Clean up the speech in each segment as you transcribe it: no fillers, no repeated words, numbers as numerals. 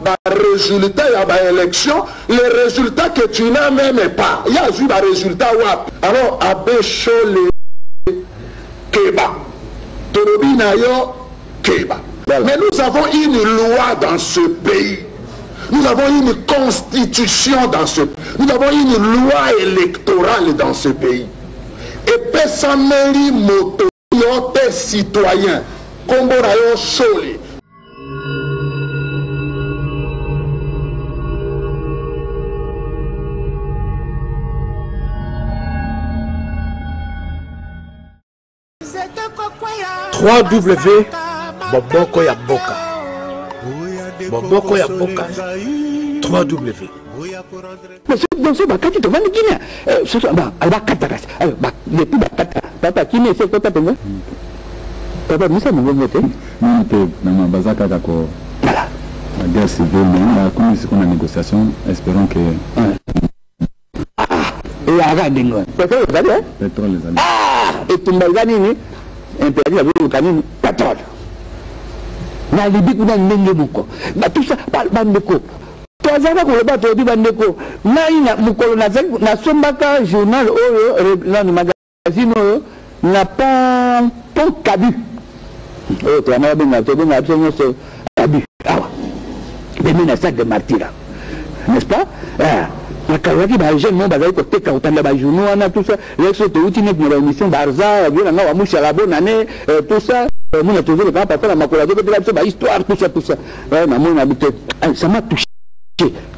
ba resultats ya ba elections, les resultats que tu n'as meme pas. Ye azui ba resultats wapi? Alors Abbe Shole keba, tolobi na yo keba. Mais nous avons une loi dans ce pays. Nous avons une constitution dans ce Nous avons une loi électorale dans ce pays. Epesameli moto yo te citoyen. Kombo na yo Shole. W Boboko ya Boka. Boboko ya Boka 3W. Mais bakati tovandi kimia bakata kasi depuis bakata papa kimia esi ekota mpenza papa misa mongongo te nani te mama baza kaka ko voilà la guerre civile mais bakomi sikoyo na négociation espérons que Eyaka ndenge wana. Petrole ezali eh? Petrole ezali. Ah, etumba eza nini? Imperialisme azoluka nini? Petrole. Na Libye kuna ndenge moko. Ba tout ça bandeko. Tozalaka koloba tolobi bandeko. Ngai na mokolo nazali nasombaka journal oyo nani magazine oyo na pont pont Kabu. Oyo toyamba babenga tobenga biso nyonso Kabu awa. Pembeni na stade de martyrs n'est-ce pas? Eh, nakalaki ba jeune moko bazali koteka kotanda ba journaux wana tout ça ezalaki soki touti neti na ba émission barza vie na nga wa mushala bonne année euh, tout ça mona tozoleka papa na makolo azobetela biso ba histoire tout ça tout ça eh, namoni na bite ça m'a touché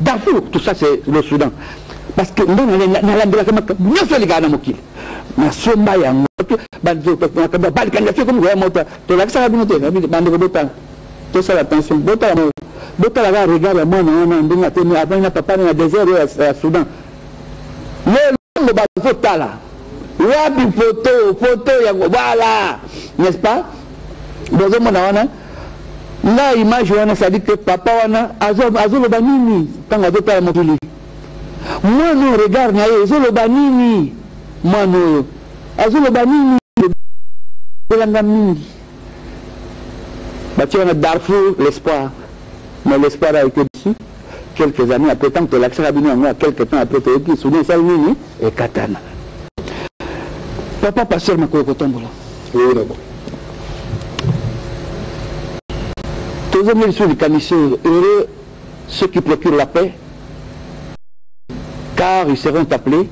Darfour tout ça c'est le Soudan parce que nga nalandelaka makambo nyonso elekaka na mokili nasomba yango makambo ya balkanisation ekomi koya moto tolakisaka bino te bandeko botala Tosala attention botala botala kaka regard ya mwana wana ndenge atemi avandi na papa na desert oyo ya Soudan lelo bazotala wapi photo photo yango voilà n'est-ce pas bozomona wana nga image wana c'est à dire que papa wana azoloba nini ntango azotala mokili mwana oyo regard na ye ezoloba nini mwana oyo azoloba nini elanga mingi Batie wana Darfour l'espoir mais l'espoir a été déçu quelques années après tango tolakisaka bino yango ya quelques temps après toyoki soudain esali nini ekatana. Papa pasteur makolo kotambola. Oui, nako. Tozongi lisusu likanisi oyo heureux ceux qui procurent la paix car ils seront appelés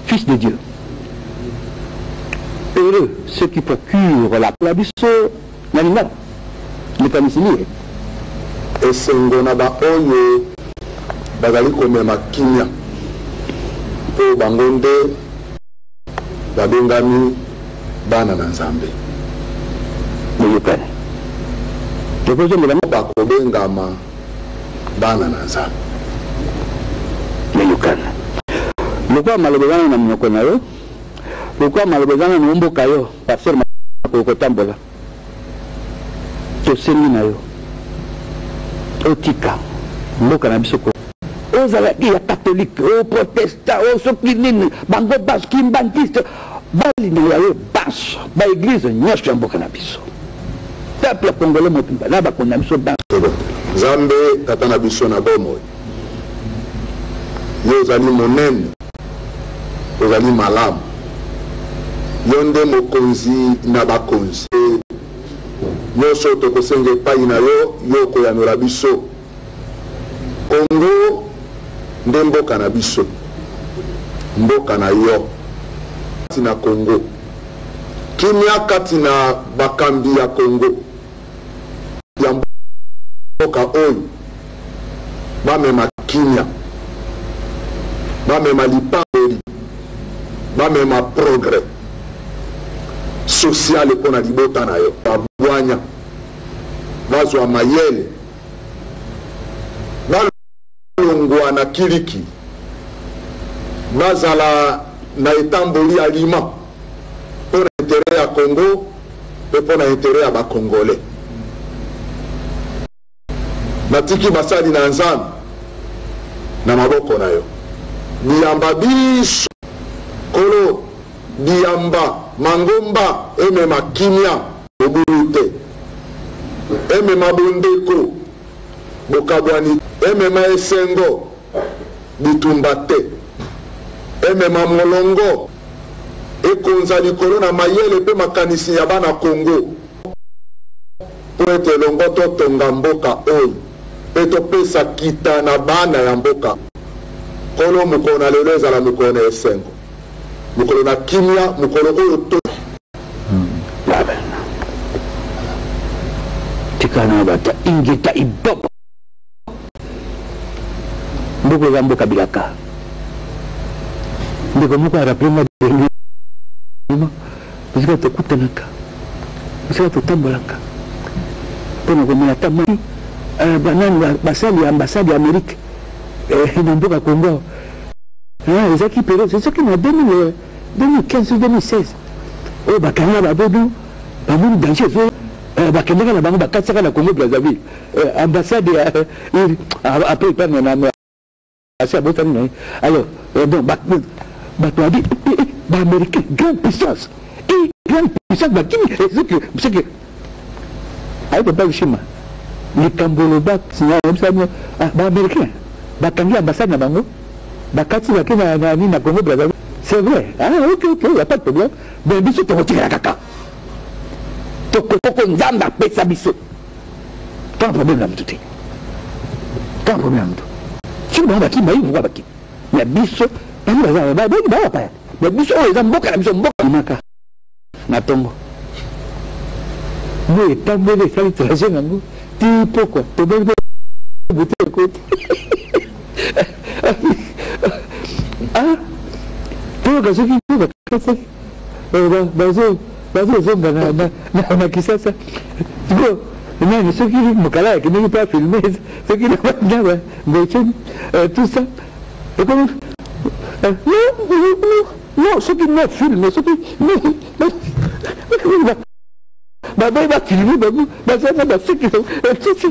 fils de Dieu. Heureux ceux qui procurent la paix. Biso na lingala likanisi liye. Esengo na baoyo bazali komema kimia, mpo bango nde babengami bana na Nzambe. Boyokani. Tokozongela. Bakobengama bana na Nzambe. Boyokani. Lokola maloba eza nano na monoko na yo, lokola maloba eza nano o mboka yo, pasteur makolo kotambola, tosengi na yo otika mboka na biso ko ozala ya catholique o protestant o soki nini bango bas kimbantiste balinga yo banso ba eglise nyonso ya mboka na biso peuple congolais mobimba na bakonzi na biso banso. Nzambe Tata na biso na bomoi, Yo ozali monene, ozali malamu, Yo nde Mokonzi na bakonzi. Nyonso oyo tokosenga epayi na Yo, Yo okoyanola biso. Congo nde mboka na biso, mboka na Yo. Kati na Congo, kimia kati na bakambi ya Congo. Ya mboka oyo bamema kimia, bamema lipamboli, bamema progrès social mpo na libota na yo. Babwanya bazwa mayele, balongwa na kiliki, bazala na etamboli ya lima mpo na interet ya Congo mpe mpo na interet ya ba Congolais. Natiki basali na Nzambe na maboko na yo. Biyamba binso, Nkolo, biyamba mangomba emema kimia, mobulu te. Emema bondeko. Bokabwani emema esengo, bitumba te. Emema molongo, ekonza likolo na mayele mpe makanisi ya bana Congo mpo ete elongo totonga mboka oyo mpe topesa kita na bana ya mboka. Nkolo, mokolo na lelo ezala mokolo na esengo, mokolo na kimia, mokolo oyo to. Amen. Tika na bata ingeta ibobo. Mboka eza mboka bilaka. Ndeko moko arappele nga dernièrement bisika tokutanaka, bisika totambolaka mpo na komela ata mai eh, banani basali ya ambassade ya Amerique eh, na mboka Congo eh, ezalaki periode ezalaki na 2000 2015 2016 oyo bakanga babodo bamoni danger ezo eh, bakendaka na bango bakatisaka na Congo Brazzaville eh, ambassade ya eh, après epargne na asi abotami na ye alors donc bato babi baaméricain grande puissance et grande puissance bakimi seke ayi papa lushima likambo oloba sinayebisa bino baaméricain bakangi ambassade na bango bakati bake na nini na Congo Brazzaville c'est vrai ah ok ok y a pas de problème mais biso tokotikala kaka tokokoko Nzambe apesa biso pas problème na mutu te pas problème na mutu soki bango bakimi bayebi pourquoi bakimi mais biso bango baza bayebi bango bapaya mais biso oyo eza mboka na biso mboka maka na tongo moi etamboli esali trajet nango ti pokwa tobeli mpe bute ekoti ah toyoka soki bakasaki bazozonga na kisasa sikoyo nani soki mokala akendeki mpe afilme soki na ngoceni tout ça ekomi non soki no filme soki baboyi bafilme bango baza na baseki kasi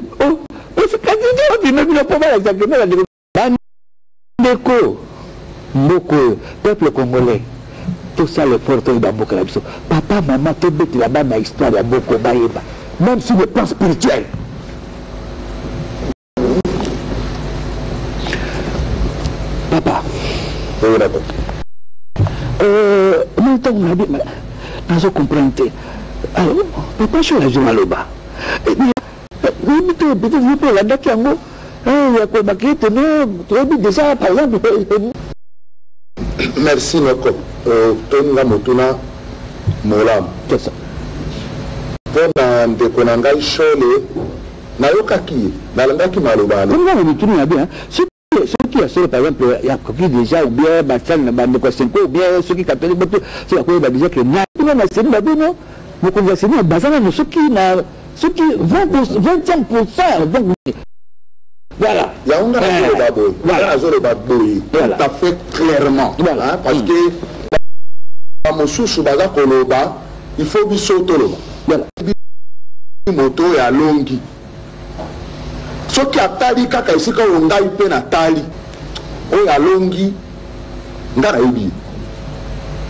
bino mpo balakisa kende bandeko bandeko mboka oyo peuple congolais tosala effort toyeba mboka na biso papa mama tobetela bana histoire ya mboka bayeba même sur le plan spirituel papa moi ntango nabi nazo comprendre te alors papa soki azwi maloba oyebi te peut-être yo mpe olandaki yango ya kolobaka ete no toyebi déjà par exemple. Merci noko otoni nga motuna molamu mpo na ndeko na ngai Shole nayokaki ye nalandaki maloba na. Nga na mituni na bien soki ya solo par exemple yakoki déjà ou bien basali na bandeko ya senko ou bien soki catholique boto soki akoyeba déjà ke na kuna na seni na bino mokonzi ya seni baza nano soki na soki 25 pourcent donc voilà. Yango nga nazoloba boye nga nazoloba boye tout à fait clairement voilà. Parce que bamosusu baza koloba il faut biso toloba voilà. Moto oyo alongi soki atali kaka esika oyo ngai mpe natali oyo alongi nga nayebi ye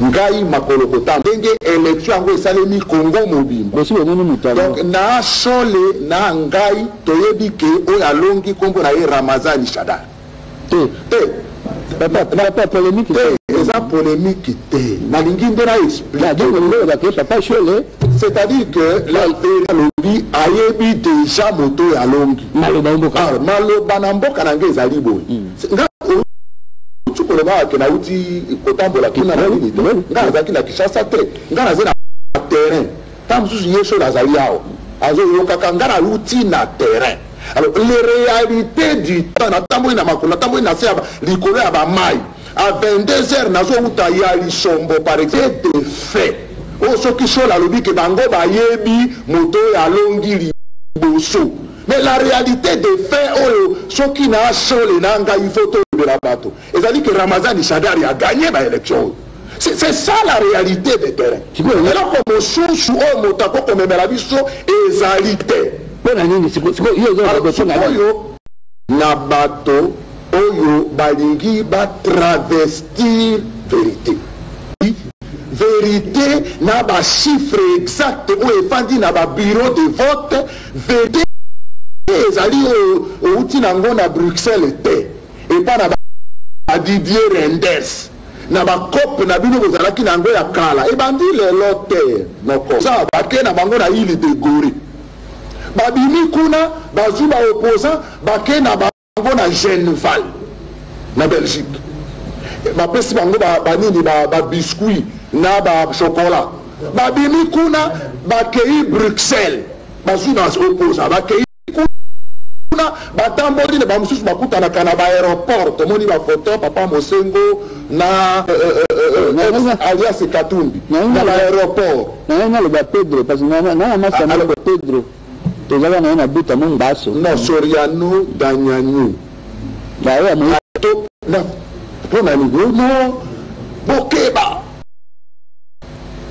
ngai makolo kotamba ndenge élection yango esalemi Congo mobimba donc na Shole na ngai toyebi ke oyo alongi nkombo na ye Ramazani Shadary te te papa polémique te eza polémique te nalingi nde na expliquer papa Shole c'est-à-dire que la alobi ayebi déjà moto oyo alongi maloba na mboka na ngai ezali boye nga outi koloba ke nauti kotambola kuna na nini te nga nazalaki na Kinshasa te nga naza na terrain ntango mosusu ye solo azali awa azoyokaka nga nauti na terrain. Alors les réalités du temps natamboli na makolo natamboli na se ya likolo ya bamai à 22 heures nazowuta ya lisombo par exemple de fait oyo soki solo alobi ke bango bayebi moto oyo alongi liboso mais la réalité de fait oyo soki na sole na ngai il faut tolobela bato ezali ke Ramazani Shadary a gagné ba élection oyo. C'est ça la réalité de terrain. Eloko mosusu oyo moto akokomemela biso ezali te. Mpo na nini sikoyo na bato oyo balingi batravestir vérité vérité na bachiffre exact oyo efandi na babureau de vote vérité. Ezali oyo outi nango na Bruxelles te, epa na ba Didier Reynders na ba coop na bino bozalaki na yango ya kala, ebandi lelo te noko. Za bake na bango na ile de Goree, babimi kuna bazui ba opposants bake na bango na Genval na Belgique, bapesi bango ba nini ba biscuits na ba chocolat, babimi kuna bakeyi Bruxelles. Bazui ba opposants bakeyi kuna batamboli na ba mosusu bakutanaka na ba aeroport, tomoni ba photo papa Mosengo na alias Katumbi na ba aeroport. Naye naloba Pedro parce que na masta moko Pedro tozalaka naye na Buta Mongbaso. Non, Soriano Danyanyu. Baye ya moyi. To na pona nini? Non, bokeba.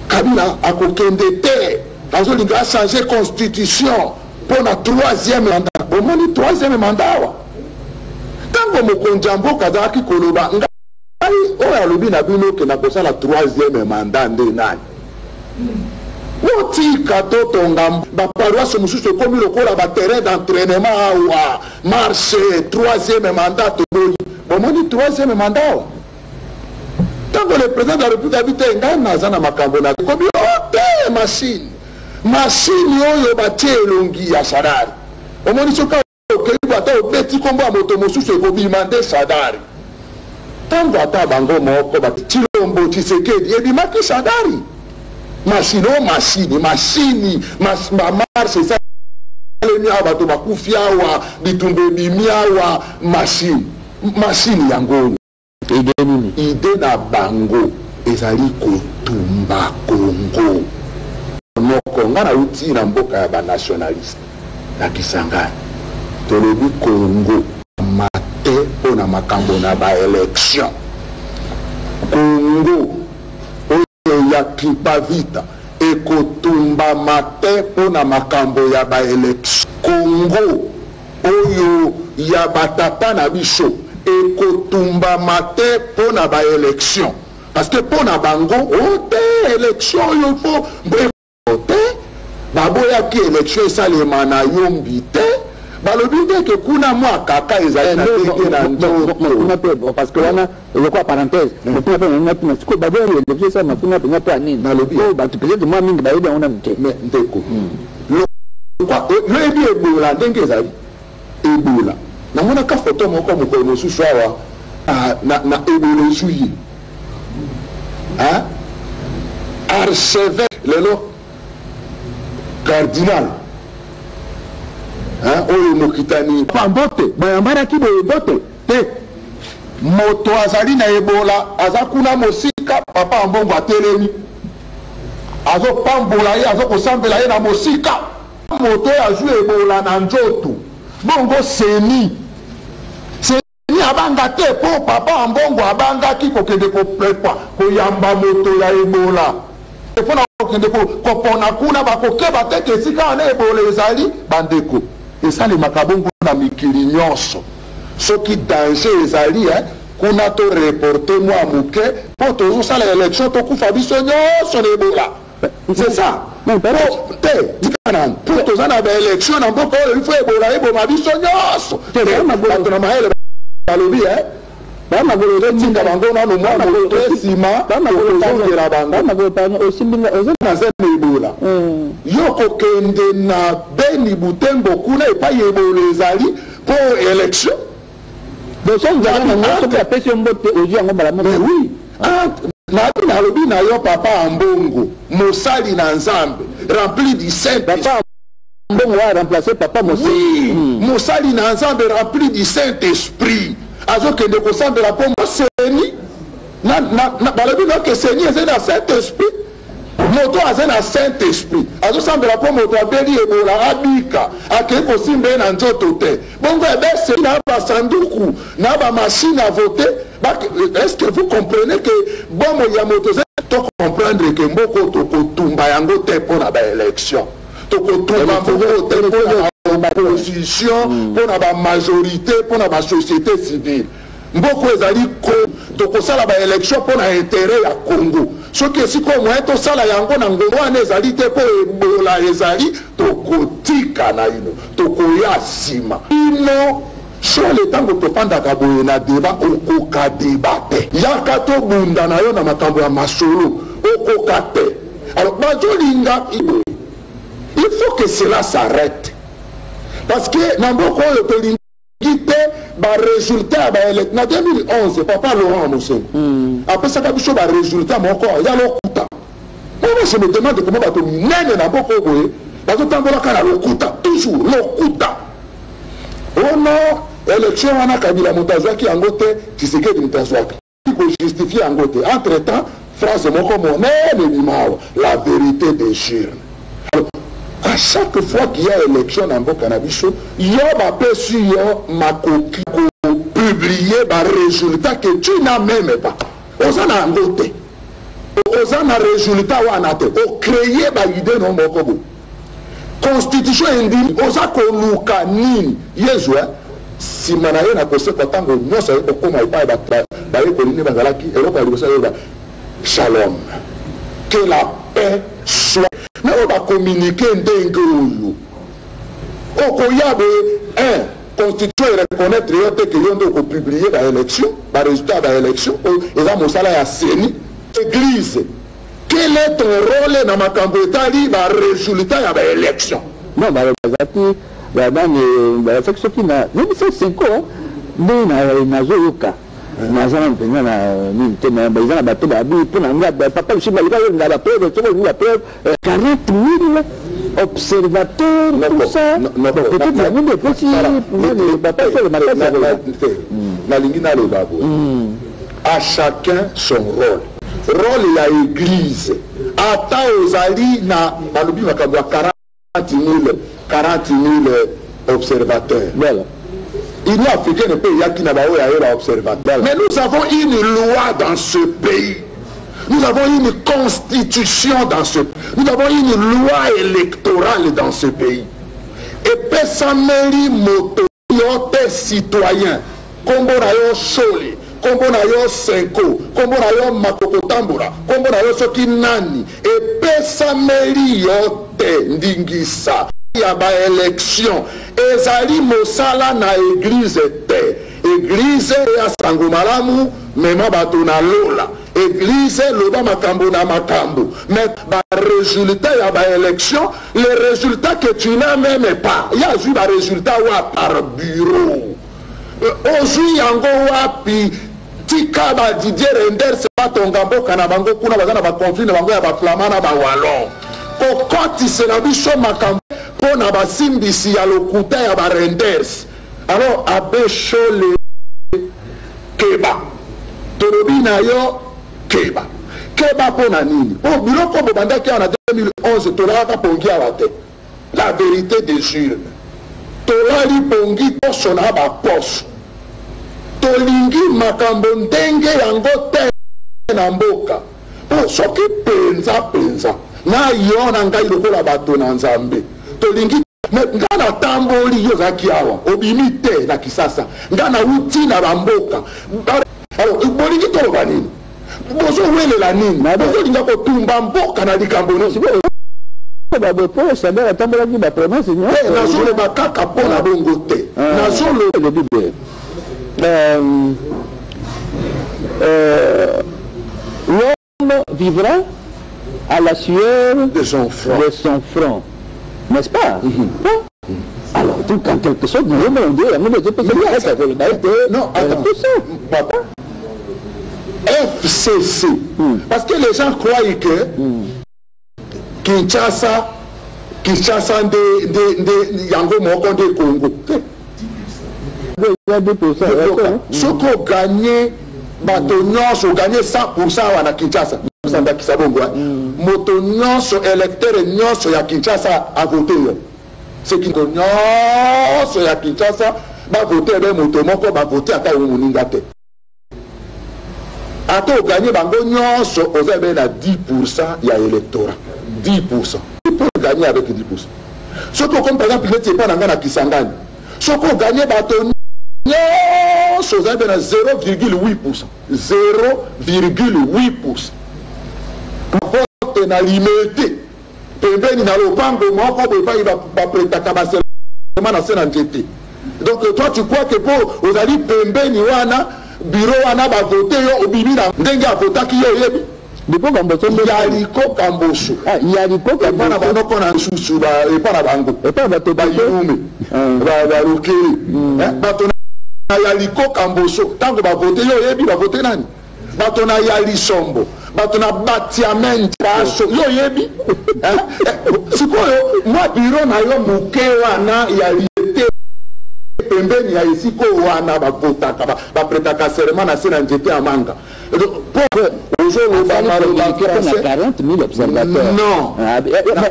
Kabila akokende te, azolinga a changer constitution pona troisième mandat. Bomoni troisième mandat awa? Tango mokonzi ya mboka azalaki koloba, ngai oyo alobi na bino ke nakosala troisième mandat nde nani? Botika totonga ba paroisse mosusu ekomi lokola ba terrain d'entrainement awa, marche troisième mandat toboyi. Bomoni troisième mandat awa? Tango le president de la republique abi te ngai naza na makambo na komi oh te machine machine oyo batie elongi ya Shadary omoni soki okeyi ata obeti kombo ya moto mosusu ekobima nde Shadary tango ata bango moko ba Tshilombo Tshisekedi ebimaki Shadary machine oh machine machine ba marche esalemi awa bato bakufi awa bitumba ebimi awa machine machine yango oyo. Idee nini? Idee na bango ezali kotumba Congo. Noko nga nawuti na mboka ya ba nationaliste na Kisangani tolobi Congo mate pona makambo na ba election Congo oyo ya Kimpa-Vita ekotumbama te pona makambo ya ba election Congo Oyo ya ba tata na biso ekotumbama te po na ba elections parce que po na bango oh te election oyo il faut te baboyaki election esalema na yombi te balobi nde ke kuna mwa kaka ezali na ndenge na nzoto. Kuna pe parce que wana lokola parenthèse mais kuna pe na tuna sikoyo baboyaki election esalema kuna penza po ya nini? Nalobi po batu peut etre mwa mingi bayebi yango nanu te. Mais ndeko Yoyebi ebola ndenge ezali? Ebola namonaka photo moko mokolo mosusu awa na ebola ezui ye hein archeveque lelo cardinal hein oyo mokitani pa mbote bayambanaki boye mbote te moto azali na ebola aza kuna mosika papa Ambongo atelemi Azo pambola ye, azo kosambela ye na mosika. Moto oyo azui ebola na nzoto bongo ceni ceni abanga te po papa ambongo abangaki kokende kopepa koyamba moto ya ebola pona kokende kopona kuna bakokeba te ke esika wana ebola ezali bandeko esalemaka bongo na mikili nyonso soki danger ezali hein Kuna to reporter mua muke po tozo sala election to kufa biso nionso na ebola c'est ça po te tika nanu po toza na ba election na mboka oyo il faut ebola eboma biso nionso te bato na mayele balobi eh totinda bango nanu mwa moke sima tokozongela bango naza na ebola yo kokende na Beni Butembo kuna epai ebola ezali po election. Donc soki ozalaka na ngo soki apesi yo mbote ozwi yango mbala moko. Mais oui nabi nalobi na yo papa Ambongo mosali na Nzambe rempli du Saint Papa Ambongo a remplacer papa Mosengo. Oui mosali na Nzambe rempli du Saint Esprit azokende kosambela po ceni na, na, na, balobi no ke ceni ezali na Saint Esprit. Moto oyo aza na saint esprit azosambela po moto abeli ebola abika akeyi kosimba ye na nzoto te bongo ebese na ba sanduku na ba machine à voter est ce que vous comprenez que bomoi ya moto eza to comprendre que mboka oyo tokotumba yango te po na ba election tokotumba mboka oyo te po na ba opposition po na ba majorite po na ba societe civile. Mboka oyo ezali ko tokosala ba election pona interet ya Congo. Soki esika oyo moyen tosala yango na ngonga wana ezali te mpo Ebola ezali, tokotika naino, tokoya sima. Bino Shole tango tofandaka boye na debat okoka debat te. Yaka tobunda na yo na makambo ya masolo okoka te. Alors bazolinga boye. Il faut que cela s'arrete. Parce que na mboka oyo tolingi te ba resultats ya ba elec na 2011 papa Laurent Mosengo apesaka biso ba resultats moko ya lokuta. Moi je me demande comment bato minene na mboka oyo boye bazotambolaka na lokuta, toujours lokuta. Oh non, election wana Kabila moto azwaki yango te, Tshisekedi moto azwaki. Ko justifier yango te. Entre temps, phrase moko monene ebima awa, la verite des urnes. Alors, à chaque fois qu'il y a election na mboka na biso, yo bapesi yo makoki ko publier ba resultats que tu n'as meme pas. Oza na yango te. Oza na resultat wana te. O creer ba idées no moko boye. Constitution endimi oza koluka nini? Yezu eh, sima na ye na kosekwa tango nionso aye kokoma epai ya bato bayekoli nde bazalaki, eloko ya liboso aye koloba shalom, que la paix soit. Na oyo ba communiquer ndenge oyo okoya boye un constitution e reconnaitre yo te que yo nde oko publier ba elections, ba resultats ya ba elections oyo eza mosala ya ceni, eglise. Quel est ton role na makambo etali ba resultats ya ba elections? Non bazalaki ba nani bazalaki soki na nayebi se Cenco nde nazoyoka naza nanu mpenza na nini te mais eza na bato babi mpo na nga papa Lushimba aleka olinga ba preuve soki olingi ba preuve 40 000 observateurs tout ça peut-être yango nde epesi nani papa Shole makasi ya koloba. Nalingi naloba boye à chacun son role. Role ya eglise ata ozali na balobi makambo ya 40.000 40.000 observateurs. Voilà. Union africaine pe eyaki na ba oyo ya ye ba observateurs. Mais nous avons une loi dans ce pays. Nous avons une constitution dans ce nous avons une loi électorale dans ce pays. Epesameli moto Yo te citoyen, kombo na yo Shole, kombo na yo Cenco, kombo na yo Makokotambola, kombo na yo soki nani, epesameli yo te ndingisa ya ba elections. Ezali mosala na eglise te. Eglise ya sango malamu, mema bato na lola. Eglise loba makambo na makambo mais ba resultats ya ba elections, les resultats que tu n'as meme pas, ye azui ba resultats wapi? Par bureau ozui yango wapi? Tika ba Didier Reynders batonga mboka na bango kuna, baza na ba conflits na bango ya ba flamands na ba wallons. Kokotisela biso makambo mpo na basimbisi ya lokuta ya ba Reynders. Alors Abbe Shole keba, tolobi na yo keba. Keba mpo na nini? Mpo biloko bobandaki awa na 2011 tolalaka pongi awa te. La verite des urnes. Tolali pongi poso na ba poso. Tolingi makambo ndenge yango te na mboka. Mpo soki penza penza na yo na ngai lokola bato na Nzambe tolingi. Mais nga na tamboli yo ozalaki awa obimi te na kisasa nga na wuti na ba mboka alors bolingi toloba nini bozo welela nini bozo linga kotumba mboka na likambo nini. Te nazo loba kaka po na bongo te nazo loba. L'homme vivra à la sueur de son front, de son front. N'est-ce pas? Mm -hmm. Bon. Alors, donc, en quelque sorte, nous avons dit, non, attends, tout ça. Papa, FCC, parce que les gens croient que Kinshasa, Kinshasa nde, nde, nde, yango moko nde Congo. Te. Soki oganye bato nyonso, oganye 100% awa na Kinshasa, ndakisa bongo, moto nyonso, électeur nyonso ya Kinshasa avote yo. Soki moto nyonso ya Kinshasa bavote ebe moto moko, bavote ata yo moninga te. Ata oganye bango nyonso, oza ebe na 10% ya électorat. 10%. Tu peux gagner avec 10%. Soki okomi par exemple neti epai na ngai na Kisangani, soki oganye bato nyonso, oza ebe na 0,8%. 0,8%. te, na Limete, pembeni na lopango moko boye epai bapretaka baserment na se na nzete. Donc toi, tu crois que mpo ozali pembeni wana, bureau wana bavote yo, obimi na ndenge avotaki yo, oyebi? Likoka Mboso nde? Ya Likoka Mboso. Ah, ya Likoka. Epa na banoko na susu, epa na bango. Epa bato. Bayume, balokeli, bato na ya Likoka Mboso, ntango bavote yo, oyebi bavote nani? Bato na ya Lisombo, bato na Batiamen Baso, yo oyebi? Sikoyo mwa bureau na yo moke wana ya liete pembeni ya esika oyo wana bavotaka, bapretaka serment na se na nzete ya manga, mpo ozoloba maloba français. 40 000 observateurs. Non. Ah,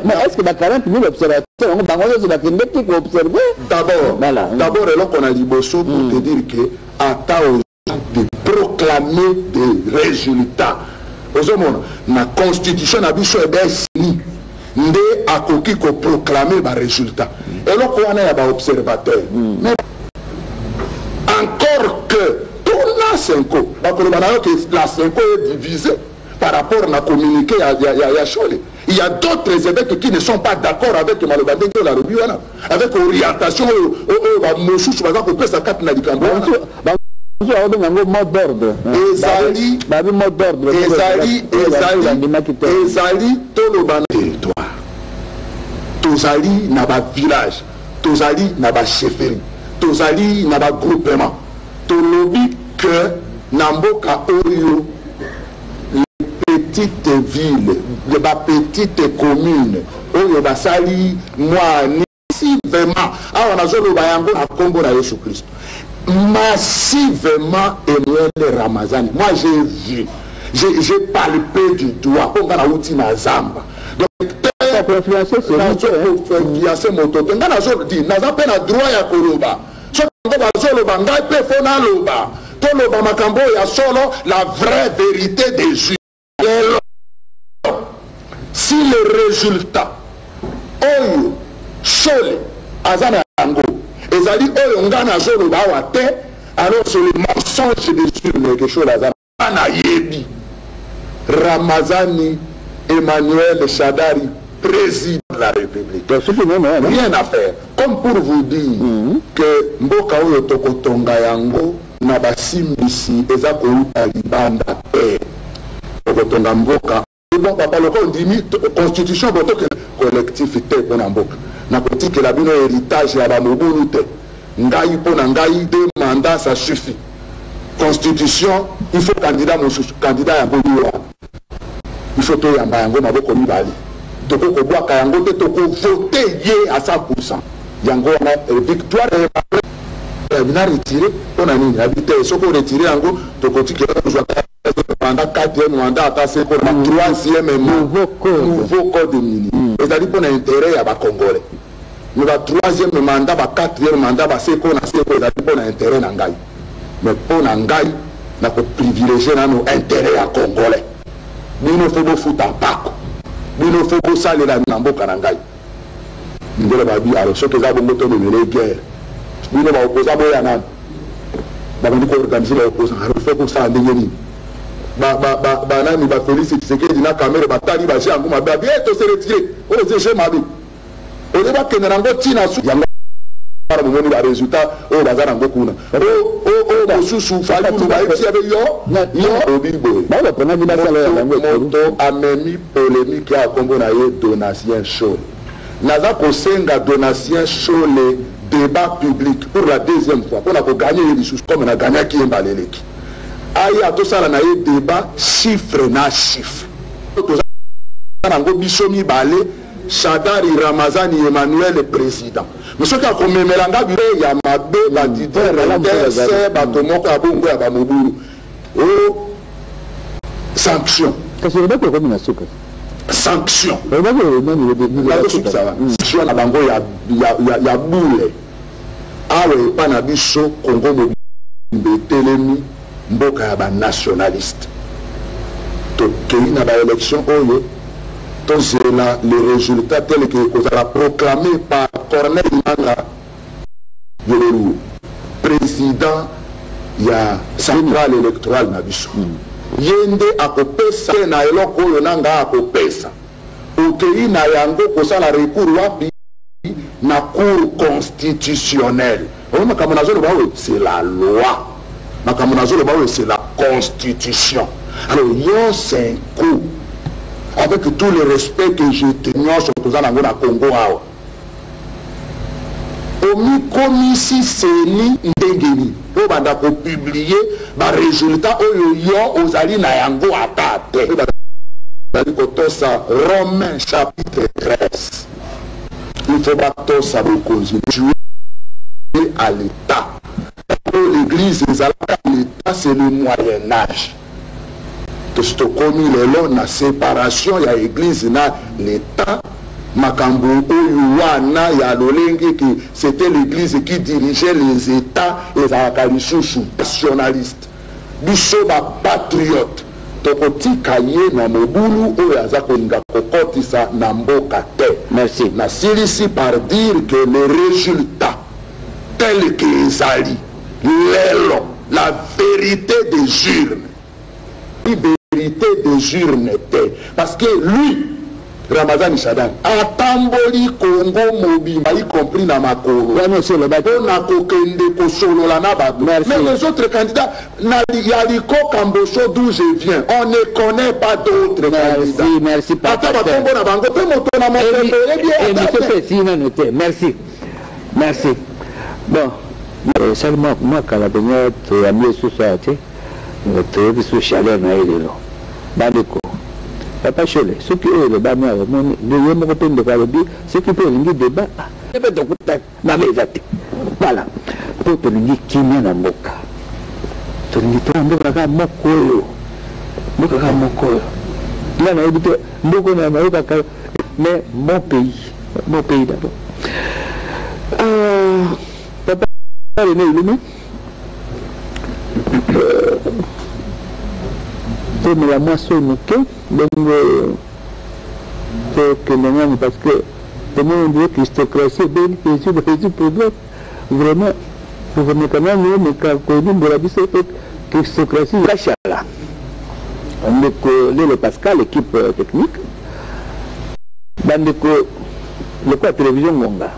mais est ce que ba 40 000 observateurs yango, bango nyonso bakendeki koobserve? D'abord, voilà. D'abord, eloko na liboso pour te dire que ata de proclamer des résultats, ozomona na constitution na biso ebesini nde akoki koproclame barésultat. Eloko wana ya baobservateur, mais encore que tuna CENCO, bakoloba na yo ke la CENCO est divisée par rapport na communiqué ya Shole. Il y a d'autres évêques qui ne sont pas d'accord avec maloba ndenge oyo alobi wana, avec orientation oyo oyo bamosusu baza kopesa kati na likambo wana. Babenga yango mot d'ordre. Ezali babi mot d'ordre. Ezali ezali Bandimaki te. Ezali toloba na territoire, tozali na bavillage, tozali na bachefferie, tozali na bagroupement. Tolobi que na mboka oyo, les petites villes, bapetite commune oyo basali mwa massivement, awa nazoloba yango na nkombo na Yesu Kristo, massivement Emmanuel Ramazani, moi j'ai vu, j'ai palpé du doigt, mpo nga nauti na zamba. Donc koinfluence. Moto te. Nga nazodi, naza mpe na droit ya koloba. Soki bango bazoloba, ngai mpe fo naloba. Toloba makambo oyo ya solo, la vraie vérité des juges. Lelo, si le résultat oyo Shole aza na yango ezali oyo nga nazoloba awa te, alors c'est le mensonge des urnes que Shole aza na. Nayebi Ramazani Emmanuel Shadari, président de la République. Rien à faire. Comme pour vous dire que mboka oyo tokotonga yango na basimbisi eza kouta libanda te. Tokotonga mboka. Bon, papa, loko ondimi constitution, botoke collectif te mpona mboka. Nakotikela bino héritage ya bamobulu te. Ngai, mpo na ngai, deux mandats, ça suffit. Constitution, il faut candidat mosusu, candidat yango yo wana, il faut toyamba yango maboko mibale. Tokoki kobwaka yango te, tokovote ye à 100. Yango wana victoire na retire. Mpo na nini? Abi te, soki oretire yango, tokotikela kozwa mandat, quatrième mandat, ata seko na troisième. Nouveau code minier ezali mpo na intérêt ya bacongolais, mais ba troisième mandat, ba quatrième mandat, baseko na seko ezali mpo na intérêt na ngai. Mais mpo na ngai, nakoprivilégie nano intérêt ya congolais. Bino fo bofuta mpako, bino fo bosalela na mboka na ngai. Mindele babi: alors soki eza bongo, tomemele guerre. Bino baopoza, boya nano. Babandi koorganize baopposant. Alors fo kosala ndenge nini? Banani, bafélix Tshisekedi na Kamerhe, batali baje yango mabe, abi e tose retire. Oyo eza jeu mabe, olie bakende nango ntina su yango wana. Bomoni baresultat oyo baza nango kuna, oyo mosusu Fayulu bayebisi yabe yo yo obi boye. Moto amemi polémique ya nkombo na ye Donatien Shole. Naza kosenga Donatien Shole débat public pour la deuxième fois, mpona koganye ye lisusu comme naganyaki ye mbala eleki. Aya tosala na ye débat chiffre na chiffre. Toza nango biso mibale, Shadari Ramazani Emmanuel président. Mais soki akomemela nga bile ya mabe, badider, bato moko ya bongo ya bamobulu o sanction. Kasi olobaki okomi na suka. Sanction. Olobaki. Nazosukisa wana. Sanction na bango ya bule awa epa na biso. Kongo mobimba etelemi, mboka ya banationaliste. Tokei na baélection oyo, tozela le résultat tel que ekozala proclamé par Corneille Nanga Yobeluo, président ya centrale électorale na biso. Ye nde akopesa na eloko oyo nanga akopesa. Okei na yango kosala recours wapi? Na Cour constitutionnelle. Oyo makambo nazoloba oyo, c'est la loi. Makambo nazoloba oyo, c'est la constitution. Alors yo Cenco, avec tout le respect que je te nyonso toza nango na Congo awa, omikomisi CENI ndenge nini obanda ko publier ba resultats oyo yo ozali na yango ata te? Bazali kotosa Romains chapitre 13. Il faut batosa bokonzi jouer à l'Etat. Oyo l'Eglise ezalaka l'Etat, c'est le Moyen Age. Tosi tokomi lelo na separation ya Eglise na l'Etat. Makambo oyo wana ya lolenge que c'etait l'Eglise qui dirigeait les Etats ezalaka lisusu nationaliste. Biso ba patriotes tokotika ye na mobulu oyo aza kolinga kokotisa na mboka te. Merci. Nasilisi par dire que le resultat tel que ezali lelo, la verite des urnes, verite des urnes te parce que lui Ramazani Shadary atamboli Congo mobimba y compris na makolo Wana osi olobaki. po na kokende kosolola na bato. Merci. Mais les autres candidats na ya Likoka Mboso d'où je viens, on ne connait pas d'autres Merci, candidats. merci, Ata papa. ba kombo na bango pe moto na mopepe oyebi ye ata Emission te. pe esili nanu te. Merci. Merci. Bon, esali mwa kala mpenza toyambi ye susu awa te. Toyoki susu chaleur na ye lelo. Bandeko, Papa Shole, soki oyo elobami awa omoni nde ye moko mpe ndeko alobi soki mpe olingi debat, ah, mpe tokutani mabe eza te. Voilà, mpo tolingi kimia na mboka, tolingi tona mboka kaka moko oyo, mboka kaka moko oyo. Nga nayebi te mboka na nayokaka, mais mon pays, mon pays d'abord. Papa René Ilume, tomela mwa soi moke bongo tokende nanu parce que tomoni ondire christocratie ebeli ezwi ezwi problème vraiment. Okomeka nanu omeka kolimbola biso pe christocratie. Kashala ndeko Lelo Pascal equipe technique bandeko lokola television ngonga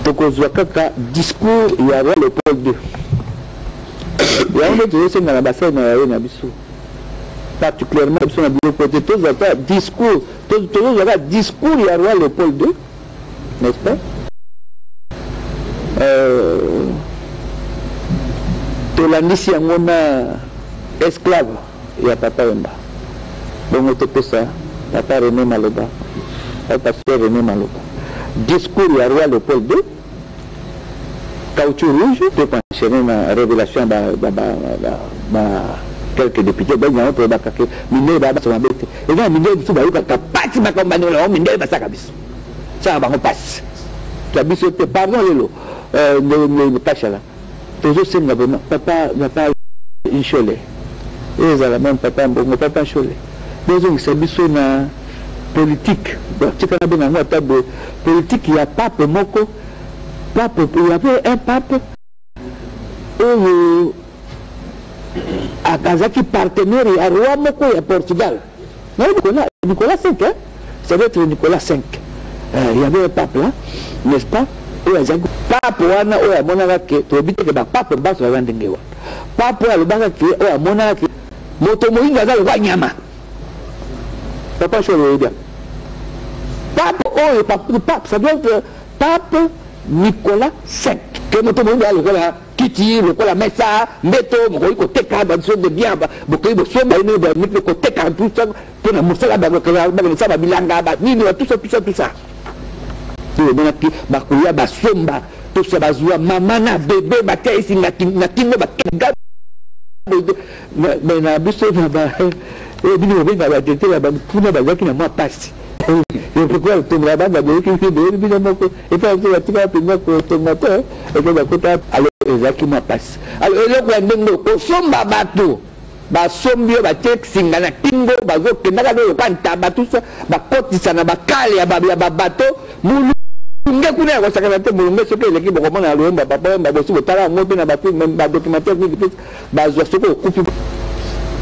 tokozwa kaka discours ya roi Leopold II. Yango nde tozosenga na basali na yawe na biso particulièrement biso na biloko te tozwa kaka discours, tozozwa kaka discours ya roi Leopold II, n'est-ce pas? Tolandisi yango na esclave ya Papa Wemba, bongo topesa Papa Rene maloba, Pasteur Rene maloba, discours ya roi Leopold II, caoutchouc rouge, to enchaîner na révélation ba quelques députés belges yango toyebaka ke mindele baya baso mabe te, eza na mindele mosusu bayokaka pasi makambo bandeko na bango mindele basalaka biso, sala bango pasi ya biso te. Pardon lelo Kashala, tozosenga vraiment papa, papa Nshole, ezala même papa Mbongo, papa Nshole, bozongisa biso na politique. Bon, tika na benga yango ata boye, politique ya pape moko. Pape, il y avait un pape oyo azalaki partenaire ya roi moko ya Portugal. Nayebi Nicolas, Nicolas V, hein? Ça doit être Nicolas V. Il y avait un pape là, n'est-ce pas? Oyo azalaki pape wana oyo amonaka ke toyebi te ke ba pape banso baza ndenge wana. Pape oyo alobaka ke oyo amonaka ke moto moyindo aza lokola nyama. Papa Shole oyebi yango. Pape oyo, pape, pape, ça doit être pape Nicolas V. Ke moto moyindo aza lokola kiti, lokola mesa, mbeto, bokoki koteka ba biso de bien, bokoki bosomba ye nini, ba koteka tout ça mpo na mosala, ba mosala ba bilanga, ba nini, ba tout ça, tout ça, tout ça. Oyo omonaki bakoya basomba tout ça, bazwa mama na bebe batia esi na kingo, bakenda na biso na ba oyo bino bobenga ba directeur ya ba kuna bazalaki na mwa pasi. Pourquoi kotonga bana boyoki boyebi bino moko epai biso batikala mpenza kotonga te eke bakota. Alors ezalaki mwa pasi. Alors eloko ya ndenge oyo kosomba bato basombi oyo batie singa na kingo bazokendaka nde lokola ntaba tout ça, bakotisa na bakale ya babato molunge kuna ya kosakana te. Molunge soki eleki bokomona na loyemba papa Wemba bosi botala yango mpe na bafilme badocumentaire mingi mpe bazwa soki okufi.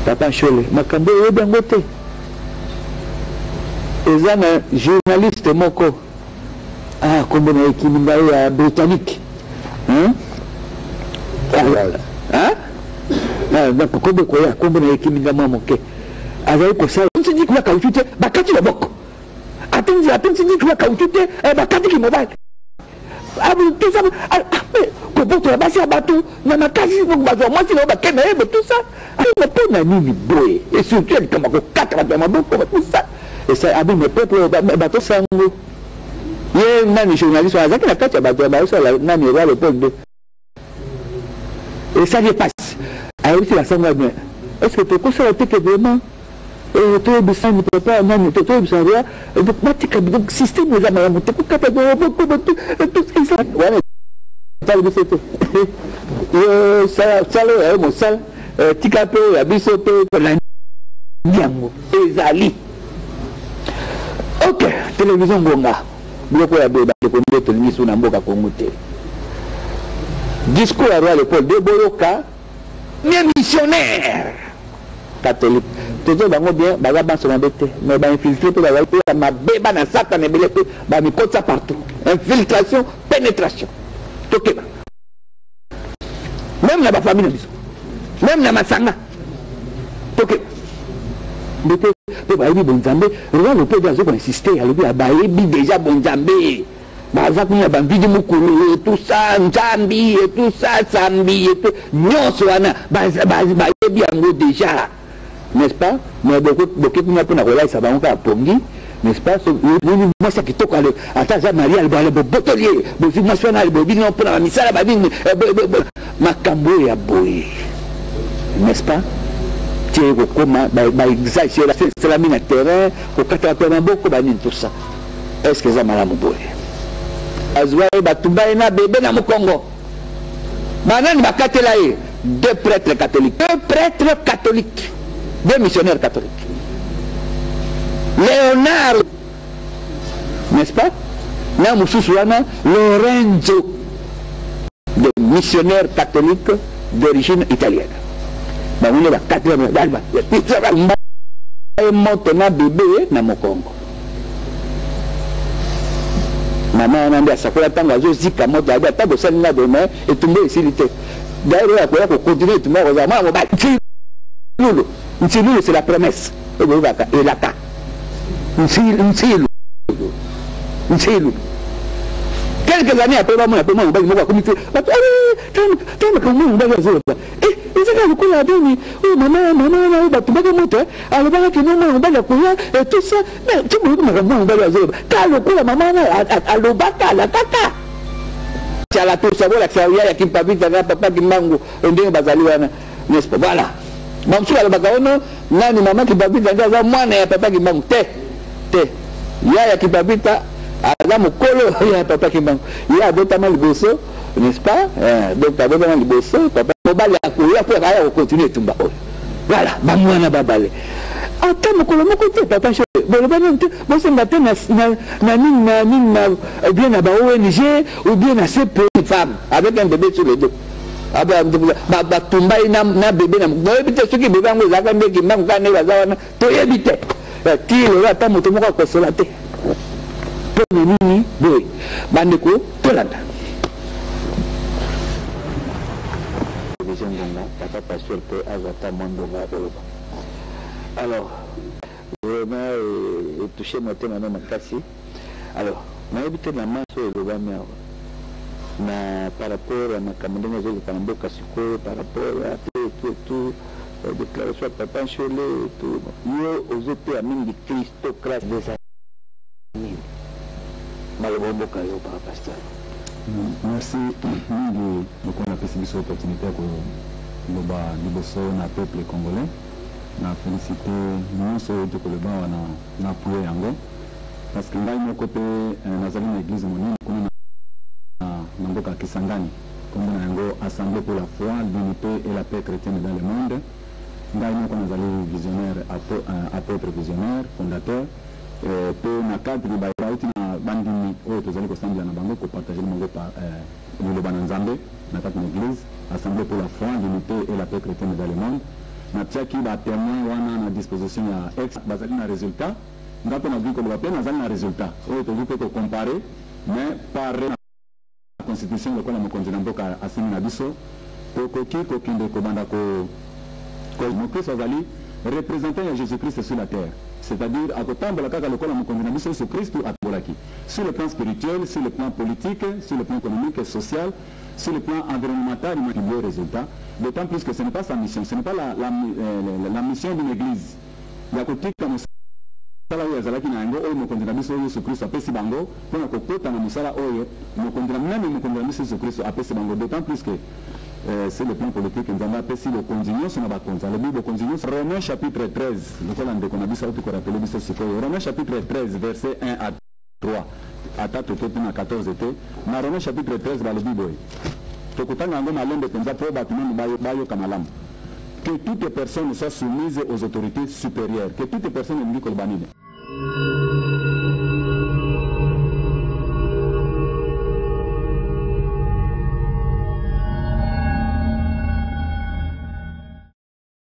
Papa Nshole, makambo oyo oyebi yango te. Eza na journaliste moko ah kombo na ye ekimi ngai ya britannique hein? Ah, ah, donc kombo ekoya kombo na ye ekimi ngai mwa moke azali kosala ntindi kuna kautu te bakati loboko atindi atindi kuna kautu te eh, bakati kimobali tout ça kobotola basi ya bato na makasi bazwa mwasi na yo bakende na ye tout ça mais mpo na nini boye et surtout ya likambo ya kokata bato ya maboko tout ça esa abi mais peuple bato sango ye nani journaliste wana azalaki na kati ya bato ya baosala nani roi Leopold II esali ye pasi ayebisi basango ya bien est ce que tokosala te ke vraiment eh, toyebisa nani papa nani toyebisa roi batika système eza malamu te kokata wana etali biso te yo sala oyo ya yo mosala eh, tika mpe oyo ya biso mpe tolandi yango ezali ok television ngonga biloko ya boye bandeko nde tolingi su na mboka kongo te discours ya roi leopold de boyoka bien missionnaire catholique tozo bango bien baza banso mabe te mais bainfiltre mpe bazali mpe ya mabe bana satana ebele mpe bamikotisa partout infiltration pénétration tokeba meme na bafamille na biso meme na masanga tokeba ndete mpe bayebi bonzambe roi leopold azo koinsiste alobi bayebi deja bonzambe baza kuna bamvidi mokolo tout ça nzambi et tout ça sambi et tout nyonso wana bayebi yango déjà n'est-ce pas mais boke kuna mpona kolalisa bango kaka pongi n'est-ce pas mwasi ya kitoko ale ata aza marie ale bobotoli ye bozwi mwasi wana ale boyebi no mpona bamisala banini makambo oyo ya boye n'est-ce pas tie kokoma baexagere esalami na terrain kokata bato ya maboko banini tout ça est ce que eza malamu boye azwa ye batumba ye na bebe na mokongo banani bakatela ye deux prêtres catholiques deux prêtres catholiques deux missionnaires catholiques Léonard n'est-ce pas na mosusu wana Lorenzo de missionnaire catholique d'origine italienne bango nde bakatela ye moto na bebe na mokongo mama wana nde asakola ntango azozika moto abi ata bosali nga boye mais etumba esili te d'ailleurs oyo akoya kocontinue etumba akozala mwana mobali nsilulu nsilulu c'est la promesse oyo boyebaka elaka nsilu nsilu quelques années après bamona mpe mwana mobali moko akomi te bato tala makambo mwana mobali azoloba eza kaka lokola nini oyo mama mama wana oyo batumbaki moto alobaka ke no mwana mobali akoya tout ça mais ti boyoki makambo mwana mobali azoloba kaka lokola mama wana alobaka alakaka ala tosa bolakisa ya kimpavita na papa kimbangu ndenge bazali wana n'est-ce pas voilà bamosusu balobaka ono nani mama kimpavita nde aza mwana ya papa kimbangu te te ya ya kimpavita aza mokolo ya papa kimbangu ye abotama liboso n'est-ce pas donc abotama liboso papa mobali akoya mpo aya kokontinue etumba oyo voilà bango wana babale ata mokolo moko te papa boloba nini te bosenga te na nini na nini na ou bien na ba ONG ou bien na CP femme avec un bébé sur le dos batumba ye na bebe na boyebi te soki bebe yango ezalaka nde kimbangu kaka nde baza wana toyebi te ti lelo ata moto moko akosola te mpo na nini boye bandeko tolanda ngonga papa pasteur mpe azwa ata mwa ngonga ya koloba alors vraiment etouche motema no makasi alors nayebi te na maso oyo elobami awa na par rapport ya makambo ndenge ezoleka na mboka sikoyo par rapport ya tout tout tout déclaration ya papa Nshole tout yo ozoteya mingi christocrate eza nini maloba mboka yo papa pasteur Merci mingi lokola napesi biso opportunité ya koloba liboso na peuple congolais na félicité nyonso oyo tokoloba awa na appuye yango parce que ngai moko mpe nazali na église monene kuna na mboka ya Kisangani kombo na yango Assemblée pour la foi, l'unité et la paix chrétienne dans le monde. Ngai moko nazali visionnaire, apôtre visionnaire, fondateur mpe na cadre bauti na bandimi oyo tozali kosambela na bango kopartage na bango liloba na Nzambe na kati na église Assemblée pour la foi, l'unité et la paix chrétienne dans le monde. Natiaki batémoin wana na disposition ya ex bazali na résultat. Nga mpe nakoki koloba mpe nazali na resultat oyo tokoki mpe ko comparer, mais par constitution lokola mokonzi na mboka asengi na biso, tokoki kokende kobanda ko ko mokristo azali representant ya Jesus Christ sur la terre, c'est-à-dire akotambola kaka lokola mokonzi na biso Yesu Kristu atambolaki sur le plan spirituel, sur le plan politique, sur le plan économique, social, sur le plan environnemental. Il résultat, d'autant plus que ce n'est pas sa mission, ce n'est pas la, la, la, la mission d'une église ya kotika mosala oyo azalaki na yango, oyo mokonzi na biso Yesu Kristo apesi bango, mpona kokota na mosala oyo mokonzi na meme mokonzi na biso Yesu Kristo apesi bango, d'autant plus que sur le plan politique Nzambe apesi bokonzi nyonso na bakonzi. Alobi bokonzi nyonso. Romains chapitre 13, lokola ndeko na biso auti korappeler biso sikoyo, Romains chapitre 13 verset 1 à 3, ata tokoti na 14 te. Na Romains chapitre 13 balobi boye, tokotanga yango malembe mpenza mpo bato nanu bayoka malamu: que toute personne soit soumise aux autorités supérieures. Que toute personne elingi koloba nini?